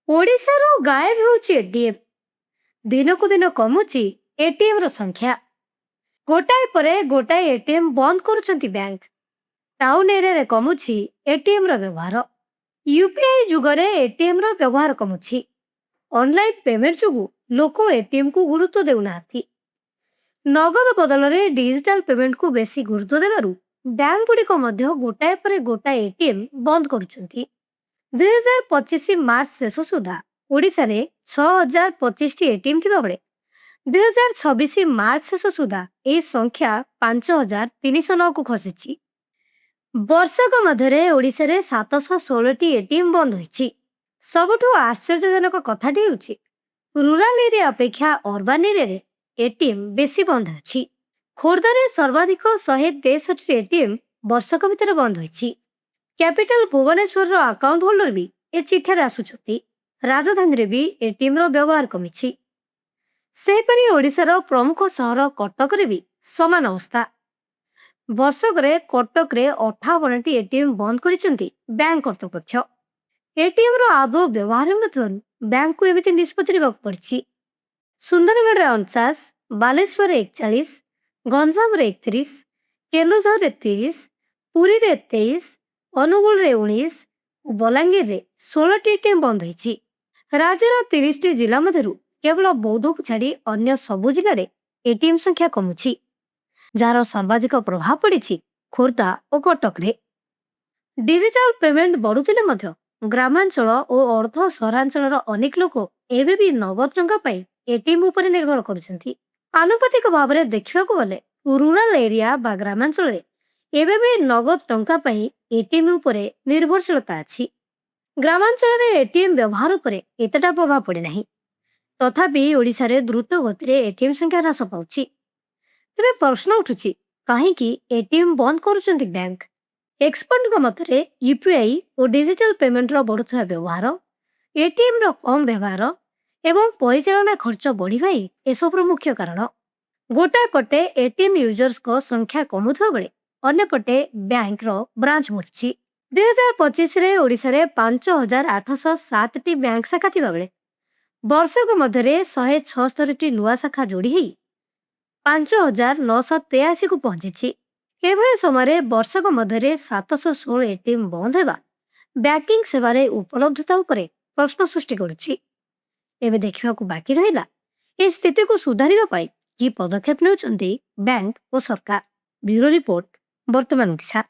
ଓଡ଼ିଶାରୁ ଗାୟବ ହେଉଛି ଏଟିଏମ୍। ଦିନକୁ ଦିନ କମୁଛି ଏଟିଏମ୍ର ସଂଖ୍ୟା। ଗୋଟାଏ ପରେ ଗୋଟାଏ ଏଟିଏମ୍ ବନ୍ଦ କରୁଛନ୍ତି ବ୍ୟାଙ୍କ। ଟାଉନ ଏରିଆରେ କମୁଛି ଏଟିଏମ୍ର ବ୍ୟବହାର। ୟୁପିଆଇ ଯୁଗରେ ଏଟିଏମ୍ର ବ୍ୟବହାର କମୁଛି। ଅନଲାଇନ୍ ପେମେଣ୍ଟ ଯୋଗୁଁ ଲୋକ ଏଟିଏମ୍କୁ ଗୁରୁତ୍ୱ ଦେଉନାହାନ୍ତି। ନଗଦ ବଦଳରେ ଡିଜିଟାଲ ପେମେଣ୍ଟକୁ ବେଶୀ ଗୁରୁତ୍ୱ ଦେବାରୁ ବ୍ୟାଙ୍କଗୁଡ଼ିକ ମଧ୍ୟ ଗୋଟାଏ ପରେ ଗୋଟାଏ ଏଟିଏମ୍ ବନ୍ଦ କରୁଛନ୍ତି। 2025 ମାର୍ଚ୍ଚ ଶେଷ ସୁଦ୍ଧା ଓଡ଼ିଶାରେ 6025ଟି ଏଟିଏମ୍ ଥିବାବେଳେ 2026 ମାର୍ଚ୍ଚ ଶେଷ ସୁଦ୍ଧା ଏହି ସଂଖ୍ୟା 5309କୁ ଖସିଛି। ବର୍ଷକ ମଧ୍ୟରେ ଓଡ଼ିଶାରେ 716ଟି ଏଟିଏମ୍ ବନ୍ଦ ହୋଇଛି। ସବୁଠୁ ଆଶ୍ଚର୍ଯ୍ୟଜନକ କଥାଟି ହେଉଛି, ରୁରାଲ ଏରିଆ ଅପେକ୍ଷା ଅର୍ବାନ ଏରିଆରେ ଏଟିଏମ୍ ବେଶୀ ବନ୍ଦ ହେଉଛି। ଖୋର୍ଦ୍ଧାରେ ସର୍ବାଧିକ 163 ଏଟିଏମ୍ ବର୍ଷକ ଭିତରେ ବନ୍ଦ ହୋଇଛି। କ୍ୟାପିଟାଲ ଭୁବନେଶ୍ୱରର ଆକାଉଣ୍ଟ ହୋଲ୍ଡର ବି ଏ ଚିଠାରେ ଆସୁଛନ୍ତି। ରାଜଧାନୀରେ ବି ଏଟିଏମ୍ର ବ୍ୟବହାର କମିଛି। ସେହିପରି ଓଡ଼ିଶାର ପ୍ରମୁଖ ସହର କଟକରେ ବି ସମାନ ଅବସ୍ଥା। ବର୍ଷକରେ କଟକରେ 58ଟି ଏଟିଏମ୍ ବନ୍ଦ କରିଛନ୍ତି ବ୍ୟାଙ୍କ କର୍ତ୍ତୃପକ୍ଷ। ଏଟିଏମ୍ର ଆଦୌ ବ୍ୟବହାର ହେଉନଥିବାରୁ ବ୍ୟାଙ୍କକୁ ଏମିତି ନିଷ୍ପତ୍ତି ନେବାକୁ ପଡ଼ିଛି। ସୁନ୍ଦରଗଡ଼ରେ 49, ବାଲେଶ୍ୱରରେ 41, ଗଞ୍ଜାମରେ 31, କେନ୍ଦୁଝରରେ 30, ପୁରୀରେ 23, ଅନୁଗୁଳରେ 19 ଓ ବଲାଙ୍ଗୀରରେ 16ଟି ଏଟିଏମ୍ ବନ୍ଦ ହୋଇଛି। ରାଜ୍ୟର 30ଟି ଜିଲ୍ଲା ମଧ୍ୟରୁ କେବଳ ବୌଦ୍ଧକୁ ଛାଡ଼ି ଅନ୍ୟ ସବୁ ଜିଲ୍ଲାରେ ଏଟିଏମ୍ ସଂଖ୍ୟା କମୁଛି, ଯାହାର ସର୍ବାଧିକ ପ୍ରଭାବ ପଡ଼ିଛି ଖୋର୍ଦ୍ଧା ଓ କଟକରେ। ଡିଜିଟାଲ ପେମେଣ୍ଟ ବଢୁଥିଲେ ମଧ୍ୟ ଗ୍ରାମାଞ୍ଚଳ ଓ ଅର୍ଦ୍ଧ ସହରାଞ୍ଚଳର ଅନେକ ଲୋକ ଏବେ ବି ନଗଦ ଟଙ୍କା ପାଇଁ ଏଟିଏମ୍ ଉପରେ ନିର୍ଭର କରୁଛନ୍ତି। ଆନୁପାତିକ ଭାବରେ ଦେଖିବାକୁ ଗଲେ ରୁରାଲ ଏରିଆ ବା ଗ୍ରାମାଞ୍ଚଳରେ ଏବେ ବି ନଗଦ ଟଙ୍କା ପାଇଁ ଏଟିଏମ୍ ଉପରେ ନିର୍ଭରଶୀଳତା ଅଛି। ଗ୍ରାମାଞ୍ଚଳରେ ଏଟିଏମ୍ ବ୍ୟବହାର ଉପରେ ଏତେଟା ପ୍ରଭାବ ପଡ଼ିନାହିଁ। ତଥାପି ଓଡ଼ିଶାରେ ଦ୍ରୁତ ଗତିରେ ଏଟିଏମ୍ ସଂଖ୍ୟା ହ୍ରାସ ପାଉଛି। ତେବେ ପ୍ରଶ୍ନ ଉଠୁଛି, କାହିଁକି ଏଟିଏମ୍ ବନ୍ଦ କରୁଛନ୍ତି ବ୍ୟାଙ୍କ? ଏକ୍ସପର୍ଟଙ୍କ ମତରେ ୟୁପିଆଇ ଓ ଡିଜିଟାଲ ପେମେଣ୍ଟର ବଢୁଥିବା ବ୍ୟବହାର, ଏଟିଏମ୍ର କମ୍ ବ୍ୟବହାର ଏବଂ ପରିଚାଳନା ଖର୍ଚ୍ଚ ବଢ଼ିବା ହିଁ ଏସବୁର ମୁଖ୍ୟ କାରଣ। ଗୋଟାଏ ପଟେ ଏଟିଏମ୍ ୟୁଜର୍ସଙ୍କ ସଂଖ୍ୟା କମୁଥିବା ବେଳେ ଅନ୍ୟପଟେ ବ୍ୟାଙ୍କର ବ୍ରାଞ୍ଚ ବଢୁଛି। 2025ରେ ଓଡ଼ିଶାରେ 5807ଟି ବ୍ୟାଙ୍କ ଶାଖା ଥିବାବେଳେ ବର୍ଷକ ମଧ୍ୟରେ 176ଟି ନୂଆ ଶାଖା ଯୋଡ଼ି ହେଇ 5983କୁ ପହଞ୍ଚିଛି। ଏଭଳି ସମୟରେ ବର୍ଷକ ମଧ୍ୟରେ 716 ଏଟିଏମ୍ ବନ୍ଦ ହେବା ବ୍ୟାଙ୍କିଂ ସେବାରେ ଉପଲବ୍ଧତା ଉପରେ ପ୍ରଶ୍ନ ସୃଷ୍ଟି କରୁଛି। ଏବେ ଦେଖିବାକୁ ବାକି ରହିଲା, ଏ ସ୍ଥିତିକୁ ସୁଧାରିବା ପାଇଁ କି ପଦକ୍ଷେପ ନେଉଛନ୍ତି ବ୍ୟାଙ୍କ ଓ ସରକାର। ବ୍ୟୁରୋ ରିପୋର୍ଟ, ବର୍ତ୍ତମାନ ଓଡ଼ିଶା।